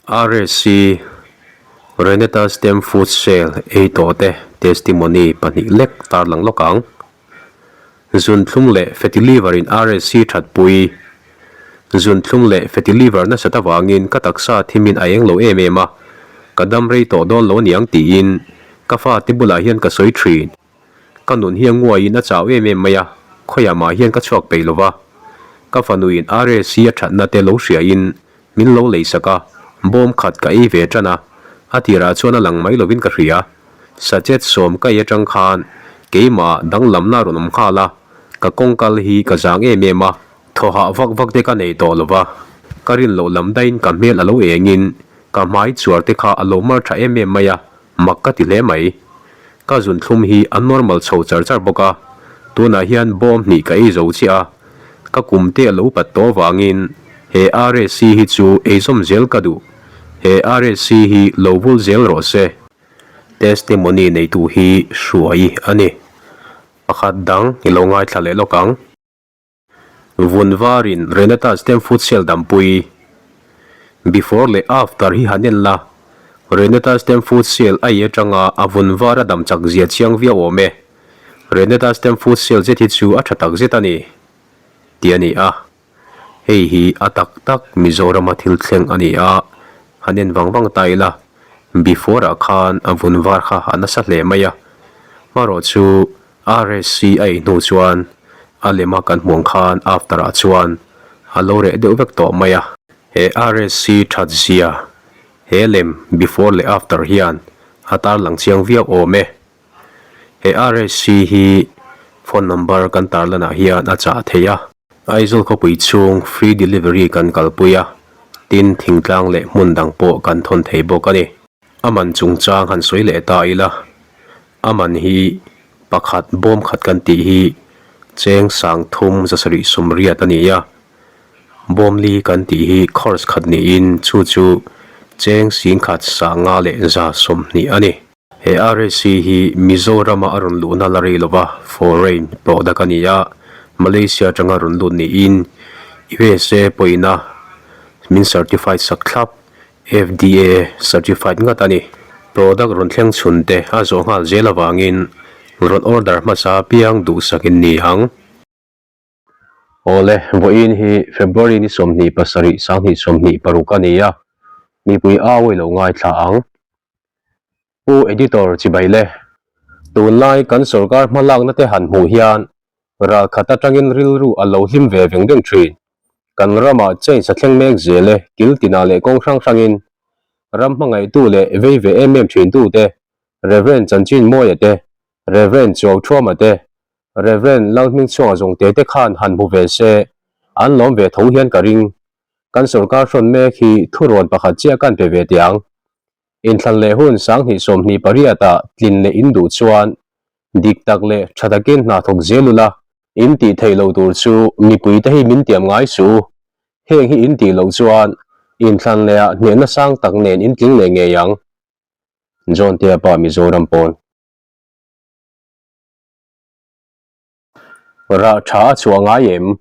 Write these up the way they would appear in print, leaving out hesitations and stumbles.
RSC, Renata Stem Food Sale ei tawh te testimony pahnih lek tarlang lawk ang. Zunthlum leh fatty liver in RSC thatpui. Zunthlum leh fatty liver nasat avangin ka taksa thimin a eng lo em em a, ka dam rei tawh dawn lo aniang tiin ka fate bulah hian ka sawi thin. Ka nun hi a nguaiin a chau em em mai a, khawiah mah hian ka chhuak peih lo va. Ka fanuin RSC a thatna te lo hriain Min lo leisak a, bawm khat ka ei ve tan a, a tirah chuan a lang mai lovin ka hria. Sachet sawm ka ei atang khan keimah danglamna a rawn awm nghal a, ka kawng kal hi ka zang em em a, thaw hah vak vak te ka nei tawh lo va, ka rin loh lam daihin ka hmel a lo engin ka hmai chuar te kha a lo mar tha em em mai a, Mak ka ti hle mai. Ka zunthlum hi a normal chho char char bawk a, tunah hian bawm hnih ka ei zo chiah a, ka kum te a lo pat tawh avangin he RSC hi chu ei zawm zel ka duh. He RSC hi lo vul zel rawh se. Testimony neitu hi Hruai a ni. Pakhat dang i lo ngaithla leh lawk ang. Vun varin Renata Stem Futsal dampui Before leh After hi han en la, Renata Stem Futsal a i atanga a vun var a dam chak zia chiang viau awm e. Renata Stem Futsal zet hi chu a tha tak zet a ni, tih a ni a. Hei hi a tak tak Mizorama thil thleng a ni a, han en vang vang ta ila, Before ah khan a vun var kha a nasa hle mai a, hmarawh chu RSC a ei hnu chuan a lema kan hmuh ang khan after ah chuan a lo reh deuh vek tawh mai a. He RSC that zia he lem before leh after hian a tarlang chiang viau awm e. He RSC hi phone number kan tarlanah hian a chah thei a. Aizawl khawpui chhung free delivery kan kalpui a, tin thingtlang leh hmun dang pawh kan thawn thei bawk a ni. A man chungchang han sawi leh ta ila, a man hi pakhat bawm khat kan tih hi cheng sang thum zasarih sum riat a ni a, bawm li kan tih hi course khat niin chu chu cheng sing khat sanga leh za 20 a ni. He RSC hi Mizorama a rawn luhna la rei lova foreign product a ni a, Malaysia atanga rawn lut niin USA pawhina min certified sak thlap. FDA certified ngat a ni. Product rawn thleng chhun te a zawh nghal zel avangin rawn order hmasa apiang duhsak in ni ang. Awle, vawiin hi February ni 27 2026 a ni a, mipui au i lo ngaithla ang. Pu Editor chibai le. Tunlai kan sorkar hmalakna te han hmuh hian ralkhat atangin rilru a lo hlim ve veng veng thin. Kan ramah change a thleng mek zel e, kil tinah leh kawng hrang hrangin ram hmangaihtu leh vei ve em em thintute, Rev. Chanchin Mawia te, Rev. Chuau Thuama te, Rev. Lalhmingchhuanga Zungte te khan han hmu ve se, an lawm ve tho hian ka ring. Kan sorkar hrawn mek hi thurawn pakhat chiah kan pe ve teh ang. Inthlan leh hun 2028 ah tlin leh in duh chuan dik tak leh tha takin hna thawk zel ula, in tih theih loh tur chu mipui te hi min tiam ngai suh u. Heng hi in tih loh chuan inthlan leh ah hnehna sang tak nen in tling leh ngei ang. John Tea pa Mizoram pawn. Rah tha a chhuah ngai em?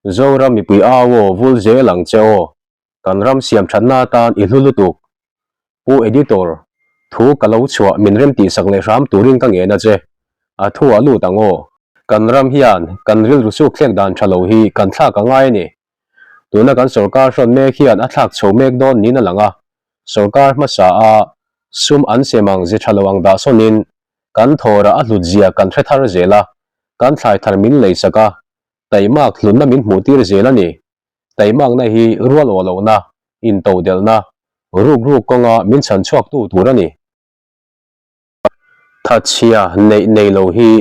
Zoram mipui au aw vul zel ang che aw. Kan ram siam thatna atan i hlu lutuk. Pu Editor, thu ka lo chhuah min rem tihsak leh hram turin ka ngen a che. A thu ah lut ang aw. Kan ram hian kan rilru suk thlek dan tha lo hi kan thlak a ngai a ni. Tuna kan sorkar hrawn mek hian a thlak chho mek dawn niin a lang a. Sorkar hmasa a sum an sem ang ze tha lo ang dah sawnin kan thawrah a hlut zia kan hre thar zel a, kan thlai thar min leisak a, taimak hlutna min hmuh tir zel a ni. Taimakna hi rual awh lohna, intodelhna, ruk ruk kawnga min chhan chhuaktu tur a ni. Thatchhia neih nei lo hi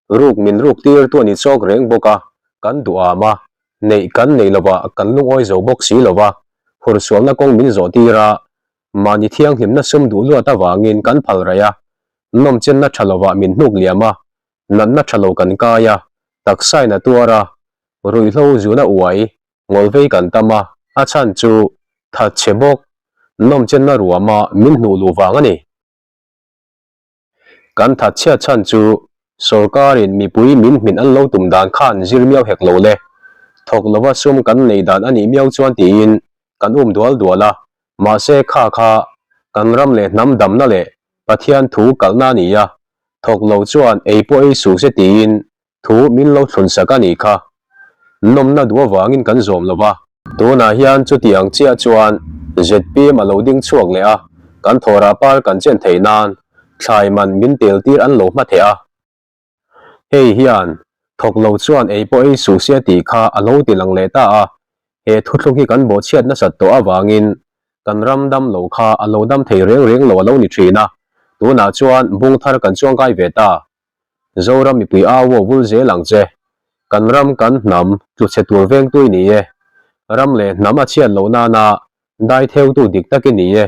ruk min ruk tirtu a ni chawk reng bawk a, kan duham a, neih kan nei lovah kan lungawi zo bawk si lo va, hursualna kawng min zawh tir a, mahni thianghlimna sum duh luat avangin kan phal raih a, nawmchenna tha lovah min hnuk liam a, natna tha lo kan kai a, taksain a tuar a, ruihhlo zuna uai ngawlvei kan tam a, a chhan chu thatchhe bawk nawmchenna ruama min hnuh luh vang a ni. Kan thatchhiat chhan chu sorkarin mipui min hmin an lo tum dan khan zir miau hek lo le, thawk lova sum kan nei dan a nih miau chuan tiin kan um dual dual a. Mahse kha kha kan ram leh hnam damna leh Pathian thu kalhna a ni a, thawk lo chuan ei pawh ei suh se tiin thu min lo thlun sak a nih kha. Nawmna duh avangin kan zawm lo va. Tunah hian chuti ang chiah chuan zpm a lo ding chhuak leh a, kan thawhrah par kan chen theih nan thlai man min tel tir an lo hma theh a. Hei hian thawk lo chuan ei pawh ei suh se tih kha a lo ti lang leh ta a, he thuthlung hi kan bawhchhiat nasat tawh avangin kan ram dam lo kha a lo dam thei reng reng lo a lo ni thin a, tunah chuan bung thar kan chuangkai ve ta. Zoram mipui au aw vul zel ang che. Kan ram kan hnam tlu chhe tur vengtu i ni e. Ram leh hnam a chhiat loh nana dai theutu dik tak i ni e.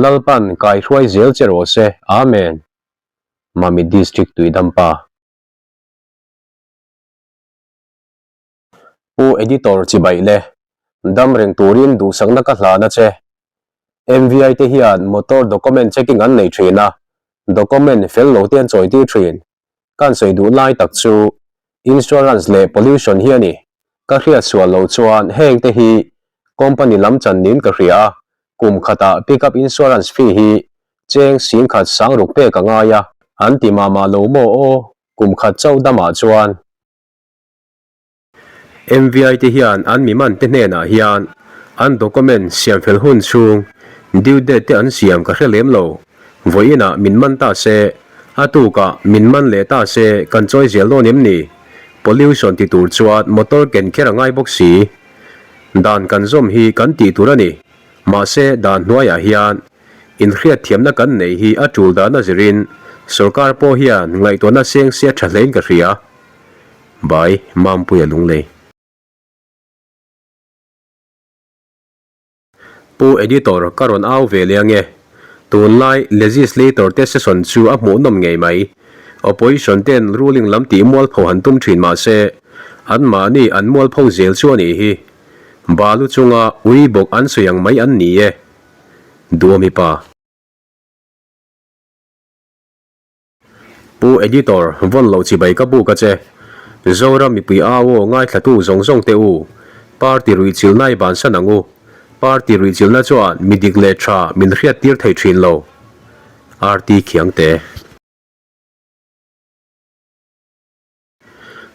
Lalpan kaihruai zel che rawh se. Amen. Mamit District Tuidampa. Pu Editor chibaih le, dam reng turin duhsakna ka hlan a che. MVI te hian motor document checking an nei thin a, document fel lo te an chawi tir thin. Kan sawi duh lai tak chu insurance leh pollution hi a ni. Ka hriat sual loh chuan heng te hi company lam chan niin ka hria a, kum khatah pickup insurance fee hi cheng singkhat sangruk pek a ngai a, an ti mah mah lo maw aw, kum khat chauh damah chuan. MVI te hian an mi man te hnenah hian an document siam fel hun chhung due date te an siam ka hre lem lo. Vawiinah min man ta se, a tukah min man leh ta se kan chawi zel dawn em ni? Pollution ti tur chuan motor ken kher a ngai bawk si. Dan kan zawm hi kan tih tur a ni. Mahse dan hnuaiah hian inhriatthiamna kan neih hi a tul dan a zirin sorkar pawh hian ngaihtuahna seng se a tha hlein ka hria. By Mampuia Lunglei. Pu Editor ka rawn au ve leh ange. Tunlai Legislator te session chu a hmuhnawm ngei mai. Opposition ten ruling lam tih mualpho han tum thin mah se, anmahni an mualpho zel chu a nih hi. Balu chunga ui bawk an sawi ang mai an ni e. Duhawmi pa. Pu Editor, vawn loh chibai ka buk a che. Zoram mipui au aw ngaithlatu zawng zawng teh u. Party ruihchilhna i bansan ang u. Party ruihchilhna chuan mi dik leh tha min hriattir thei thin lo. RT Khiangte.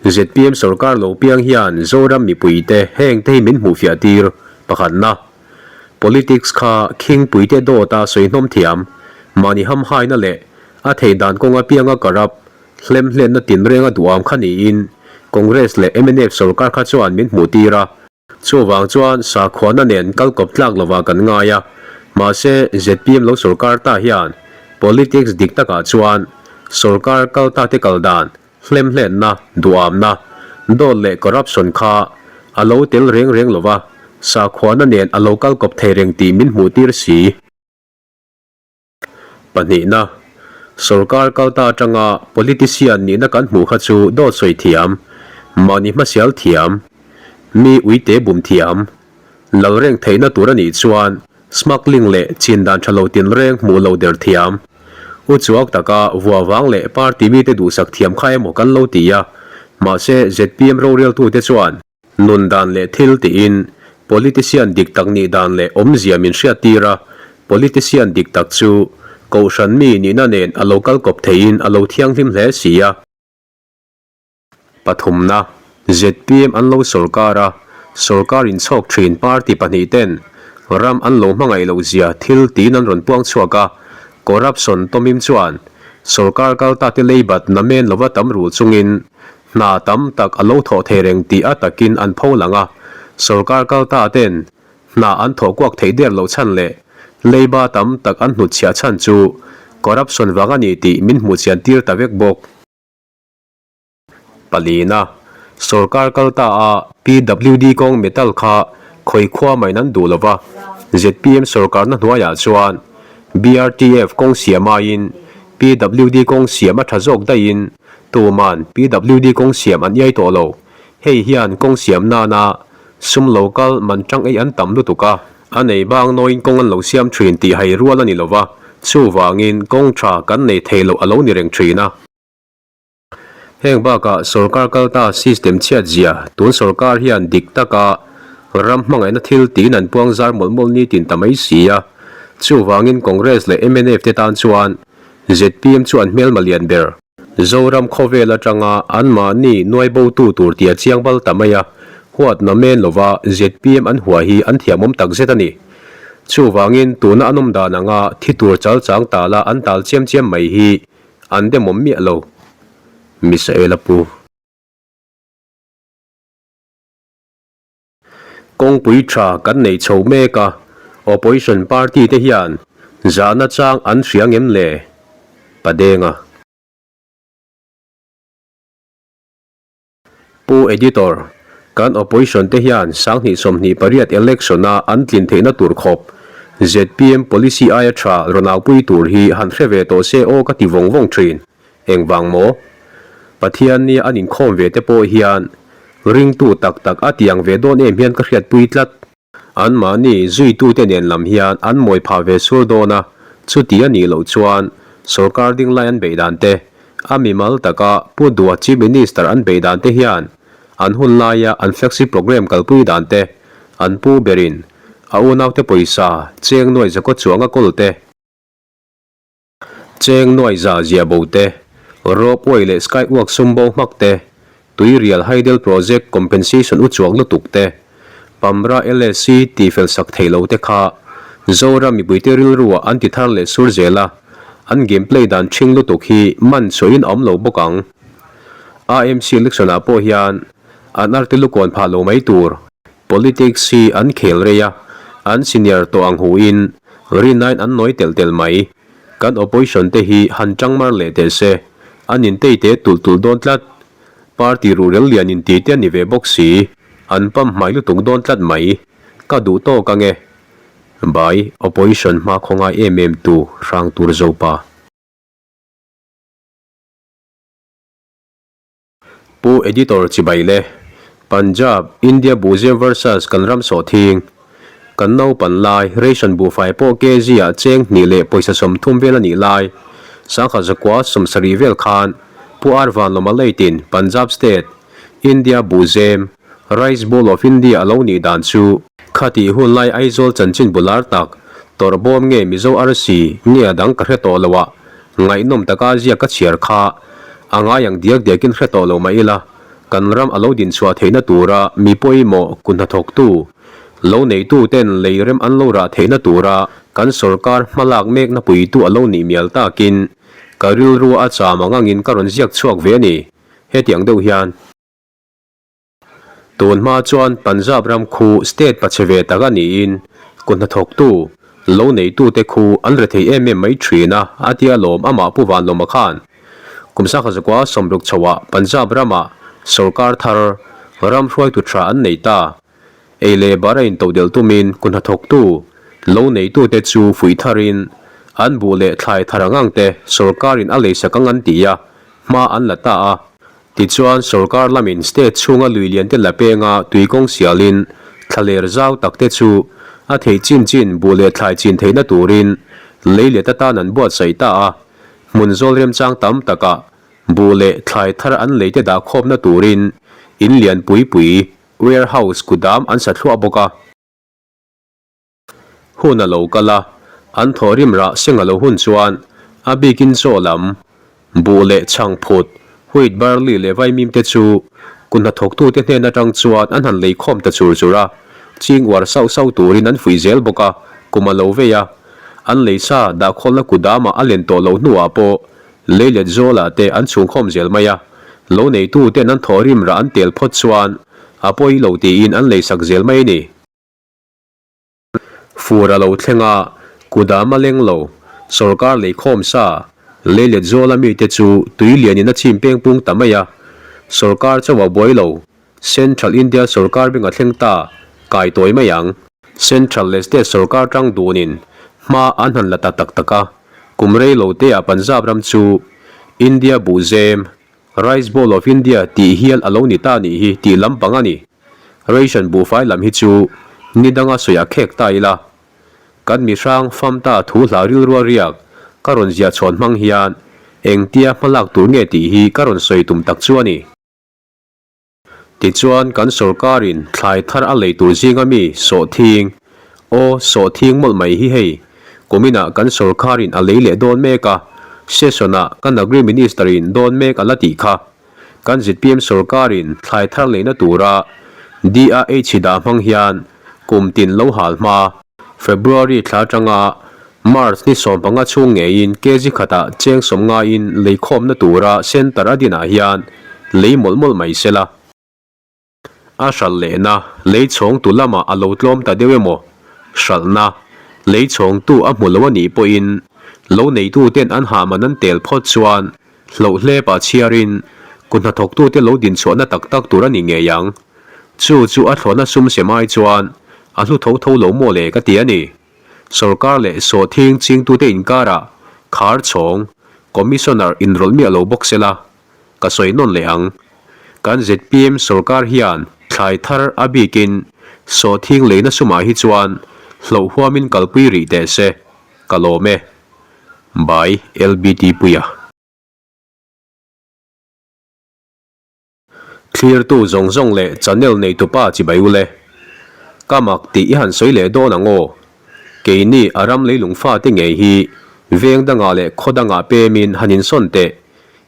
Zpm sorkar lo piang hian Zoram mipuite heng te hi min hmuhfiah tir pakhatna. Politics kha khingpuite dawta sawihnawm thiam, mahni hamhaina leh a theih dan kawnga pianga corrupt, hlemhlenna tinrenga duham kha niin Congress leh mnf sorkar kha chuan min hmuh tir a. Chuvang chuan sakhuana nen kal kawp tlak lovah kan ngai a, mahse zpm lo sorkar ta hian politics dik takah chuan sorkar kal ta te kal dan, hlemhlenna, duhamna, dawt leh corruption kha a lo tel reng reng lova, sakhuana nen a lo kal kawp thei reng tih min hmuh tir si. Pahnihna, Sorkar kalta atanga politician nihna kan hmuh kha chu dawt sawi thiam, mahni hmasial thiam, mi uite bum thiam, lal reng theihna tur a nih chuan smuggling leh chin dan tha lo tinreng hmuh lo der thiam, uchuak taka vua vang leh party mite duhsak thiam kha emaw kan lo ti a, mahse zpm roreltute chuan Nun dan leh thil tiin politician dik tak nih dan leh awmzia min hriattir a, politician dik tak chu kohhran mi nihna nen a lo kal kawp theiin a lo thianghlim hle si a. Pathumna, zpm an lo sorkar a, sorkar inchhawk thin party pahnihten ram an lo hmangaih loh zia thil tiin an rawn puang chhuak a, corruption tawmim chuan sorkar kaltate leibat namen lova tam rul chungin Hna tam tak a lo thawh thei reng tih a takin an pho lang a, sorkar kal ta ten hna an thawh kuak theih der loh chhan leh leiba tam tak an hnutchhiah chhan chu corruption vang a ni tih min hmuh chian tir ta vek bawk. Palina, sorkar kal ta a PWD kawng metal kha khawi khua main an duh lova, zpm sorkarna hnuaiah chuan BRTF kawng siam aiin PWD kawng siam a tha zawk daihin Tuman PWD kawng siam an iai tawh lo. Hei hian kawng siam nana sum lo kal man tang ei an tam lutuk a, a nei bang nawiin kawng an lo siam thin tih hai rual a ni lo va, chuvangin kawng tha kan nei thei loh a lo ni reng thin a. Heng bakah sorkar kalta system chhiat zia tun sorkar hian dik taka. Ram hmangaihna thil tiin an puang zar mawlh mawlh ni tin ta mai si a. Chuvangin Congress leh mnf te tan chuan zpm chu an hmelma lian ber. Zoram khawvel atanga anmahni nuaibotu tur tia chiang bal ta mai a, huatna men lova zpm an hua hi an thiamawm takzet a ni. Chuvangin tuna an awm dan anga thi tur chal chang tala an tal chiam chiam mai hi an demawm miah lo. Misaela Pu. Kawngpui tha kan nei chho mek a, Opposition party te hian zahna chang an hria ngem le? Padenga. Pu Editor, kan Opposition te hian 2028 election a an tlin theihna tur khawp zpm policy aia tha rawn aupui tur hi han hre ve tawh se aw ka ti vawng vawng thin. Engvang maw? Pathian nia an inkhawm ve te pawh hian ringtu tak tak a tiang ve dawn em hian ka hriatpui tlat. Anmahni zuitute nen lam hian an mawi phah ve sur dawn a, chuti a nih loh chuan sorkar ding lai an beih dan te, a mimal taka Pu Dua Chief Minister an beih dan te hian an hun laia an flexi programme kalpui dan te, an pu berin a unaute pawisa cheng nuai zakaw chuang a kawl te, Cheng nuai za zia bo te, rope way leh sky walk sum bo hmak te, Tuirial Hydel Project compensation u chuak lutuk te, Pamra LSC tih fel sak thei lo te kha Zoram mipuite rilruah an ti thar leh sur zel a, an game play dan ṭhing lutuk hi man chhuahin a awm lo bawk ang. AMC election ah pawh hian an arte lukawn phah lo mai tur. Politics hi an khel rei a, an senior tawh ang huin rinnain an nawi telh telh mai. Kan opposition te hi han tang mar leh teh se, an intei te tulh tulh dawn tlat. Party ruhrel lian inti te a ni ve bawk si, an pam hmai lutuk dawn tlat mai. Ka duh tawk ange. Bai, opposition hma khawngai em em tu hrang tur Zopa. Pu Editor chibai le. Punjab, India buhzem versus kan ram sawhthing. Kan naupan lai, ration buhfai pawh kg ah cheng hnih leh pawisa 30 vel a nih lai. Sangha zakua 70 vel khan Pu R Vanlawma leitin Punjab State, India buhzem, Rice Bowl of India a lo nih dan chu. Khatih hun lai Aizawl chanchin bular tak, tawrhbawm nge Mizo arsi nge a dang ka hre tawh lo ah Ngaihnawm taka ziak ka chhiar kha a ngai ang diak diakin hre tawh lo mah ila, kan ram a lo dinchhuah theihna tura mi pawimawh ku hnathawktu, lo neitu ten lei rem an lo rah theihna tura kan sawrkar hmalak mekna puitu a lo nih mial takin ka rilru a cham ang angin ka rawn ziak chhuak ve a ni, hetiang deuh hian. Tun hma chuan Punjab ram khu state pachhe ve tak a niin kut hnathawktu, lo neitute khu an rethei em em mai thin a, a tia lawm amah Pu Vanlawma khan. Kum sangha zakua 60 chhoah Punjab ramah sawrkar thar, ram hruaitu tha an nei ta. Ei leh bar a intodelh tumin kut hnathawktu, lo neitute chu fuih tharin an buh leh thlai thar ang ang te sawrkarin a leisak ang an ti a, hma an la ta a. Tichuan, sorkar lamin state chhunga lui lian te la penga tui kawng sialin thlaler zau tak te chu a theih chin chin buh leh thlai chin theihna turin lei let atan an buatsaih ta a, hmun zawl remchang tam takah buh leh thlai thar an lei te dah khawpna turin in lian pui pui, warehouse, kudam an sa thluah bawk a. Hun a lo kal a, an thawhrim rah seng a lo hun chuan a bikin chaw lam, buh leh chhang phut, wheat, barley leh vaimim te chu kut hnathawktute hnen atang chuan an han lei khawm ta chur chur a, ching uar sauh sauh turin an fuih zel bawk a, kum a lo vei a, an lei sa dahkhawlna kudamah a len tawh loh hnuah pawh lei let zawlah te an chhungkhawm zel mai a, lo neituten an thawhrim rah an tel phawt chuan a pawi lo tiin an leisak zel mai a ni. Fur a lo thleng a, kudam a leng lo. Sorkar leikhawm sa, lei let zawla mite chu tui lianin a chim peng pung ta mai a. Sorkar chauh a buai lo, Central India sorkar beng a thleng ta, kai tawi mai ang. Central leh State sorkar tang dunin hma an han la ta tak tak a, kum rei lo te ah Punjab ram chu India buhzem, Rice Bowl of India tih hial a lo ni ta nih hi tih lampang a ni. Ration buhfai lam hi chu ni danga sawi a khek ta ila. Kan mihrang fam ta thu hla rilrua riak ka rawn ziah chhawn hmang hian engtia hmalak tur nge tih hi ka rawn sawi tum tak chu a ni. Tichuan kan sorkarin thlai thar a lei tur zinga mi sawhthing, aw sawhthing mawlh mai hi hei, kuminah kan sorkarin a lei leh dawn mek a, session-ah kan Agri Minister-in dawn mek a la tih kha. Kan zpm sorkarin thlai thar leina tura DRH dah hmang hian kum tin lo hal hma. February thla atanga March ni 15 chhung ngeiin kg khatah cheng sawmngaiin leikhawmna tura centre a dinah hian lei mawlh mawlh mai se la. A hralh lehna lei chhawngtu lamah a lo tlawm ta deuh emaw? Hralhna lei chhawngtu a hmu lo a nih pawhin lo neituten an hahman an tel phawt chuan Hloh hlepah chhiarin kut hnathawktute lo dinchhuahna tak tak tur a ni ngei ang. Chu chu a thlawhna sum sem ai chuan a hlu tho tho lo maw le ka ti a ni. Sorkar leh sawhthing chingtute inkarah khar chhawng Commissioner inrawlh miah lo bawk sela ka sawi nawn leh ang. Kan zpm sorkar hian thlai thar a bikin sawhthing leina sumah hi chuan hloh huamin kalpui rih teh se ka lawm e. By LBT Puia. Thlirtu zawng zawng leh channel neitupa chibai ule. Ka mak tih i han sawi leh dawn ang aw. Keini a ram leilung fate ngei hi veng dangah leh khaw dangah pemin han insawn teh.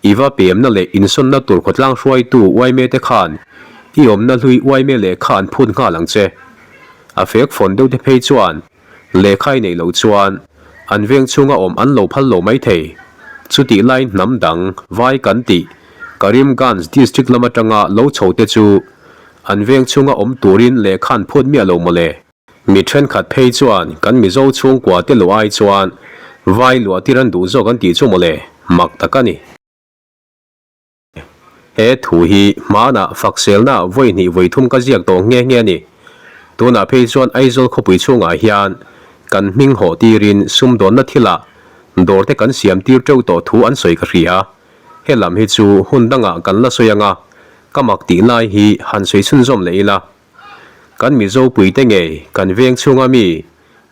I va pemna leh insawnna tur khawtlang hruaitu uaime te khan i awmna hlui uaime lehkha an phut nghal ang che. A fek fawn deuh te phei chuan Lehkha i neih loh chuan an veng chhunga awm an lo phal lo mai thei. Chutih lai hnam dang vai kan tih Karimganj district lam atanga lo chho te chu an veng chhunga awm turin lehkha an phut miah lo mawle. Mi thenkhat phei chuan kan Mizo chhungkua te lo ai chuan vai luah tir an duh zawk an tih chu mawle, mak tak a ni. He thu hi hmanah fakselna vawi hnih vawi thum ka ziak tawh nghe nghe a ni. Tunah phei chuan Aizawl khawpui chhungah hian kan hming hawh tirin sumdawnna thilah dawr te kan siam tir teuh tawh thu an sawi ka hria. He lam hi chu hun dangah kan la sawi anga ka mak tih lai hi han sawi chhunzawm leh ila. Kan Mizo puite ngei kan veng chhunga mi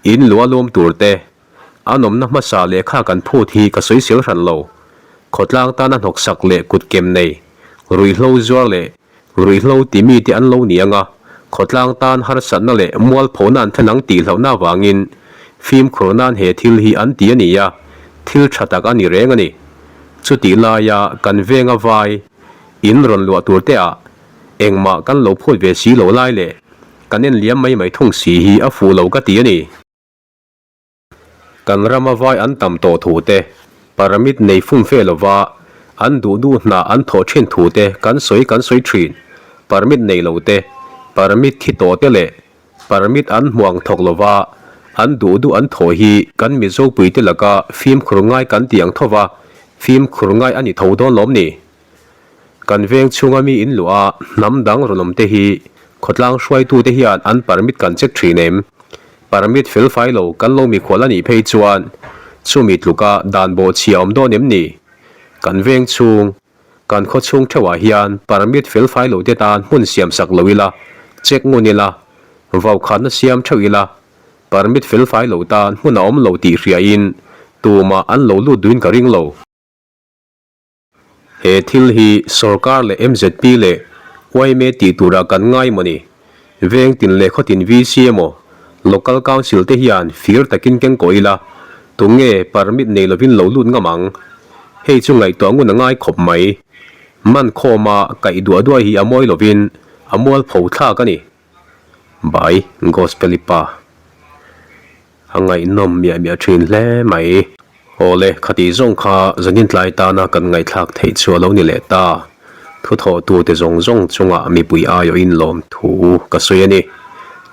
in lua lawm tur te A nawmna hmasa lehkha kan phut hi ka sawisel hran lo. Khawtlang tana hnawksak leh kutkem nei, ruihhlo zuar leh ruihhlo ti mite an lo ni anga, khawtlang tan harsatna leh mualphona an thlen ang tih hlauhna avangin fimkhur nan he thil hi an ti a ni a, thil tha tak a ni reng a ni. Chutih laia kan venga vai in rawn luah tur te ah engmah kan lo phut ve si lo lai leh kan en liam mai mai thung si hi a fuh lo ka ti a ni. Kan rama vai an tam tawh thu te, permit nei fum fe lova an duh duh hna an thawh thin thu te kan sawi kan sawi thin. Permit nei lo te, permit thi tawh te leh permit an hmuang thawk lova an duh duh an thawh hi kan Mizopui te laka fimkhur ngai kan ti ang tho va, fimkhur ngai a ni tho dawn lawm ni? Kan veng chhunga mi in luah a hnam dang rawn awm te hi khawtlang hruaitu te hian an permit kan check thin em? Permit fel fai lo kan lo mikhual a nih phei chuan chumi tluka dan bawh chhia awm dawn em ni? Kan veng chhung, kan khaw chhung theuhah hian permit fel fai lo te tan hmun siam sak lo ila, check ngun ila, vaukhatna siam theuh ila, permit fel fai lo tan hmun a awm lo tih hriain tumah an lo lut duhin ka ring lo. He thil hi sorkar leh mzp leh yma tih turah kan ngai maw ni? Veng tin leh khaw tin VC emaw Local Council te hian fir takin keng kawh ila, tunge permit nei lovin lo lut ngam ang? Hei chu ngaihtuah ngun a ngai khawp mai. Man khawma kaih duah duah hi a mawi lovin a mualpho thlak a ni. By Gospel-i pa. A ngaihnawm miah miah thin hle mai. Awle, khatih zawng kha zanin tlai tana kan ngaihthlak theih chu a lo ni leh ta. Thuthawhtute zawng zawng chungah mipui aiawhin lawm thu ka sawi a ni.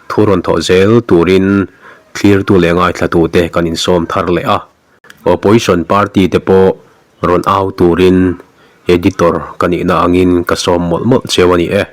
Thu rawn thawh zel turin thlirtu leh ngaithlatute kan insawm thar leh a. Opposition party te pawh rawn au turin editor ka nihna angin ka sawm mawlh mawlh cheu a ni e.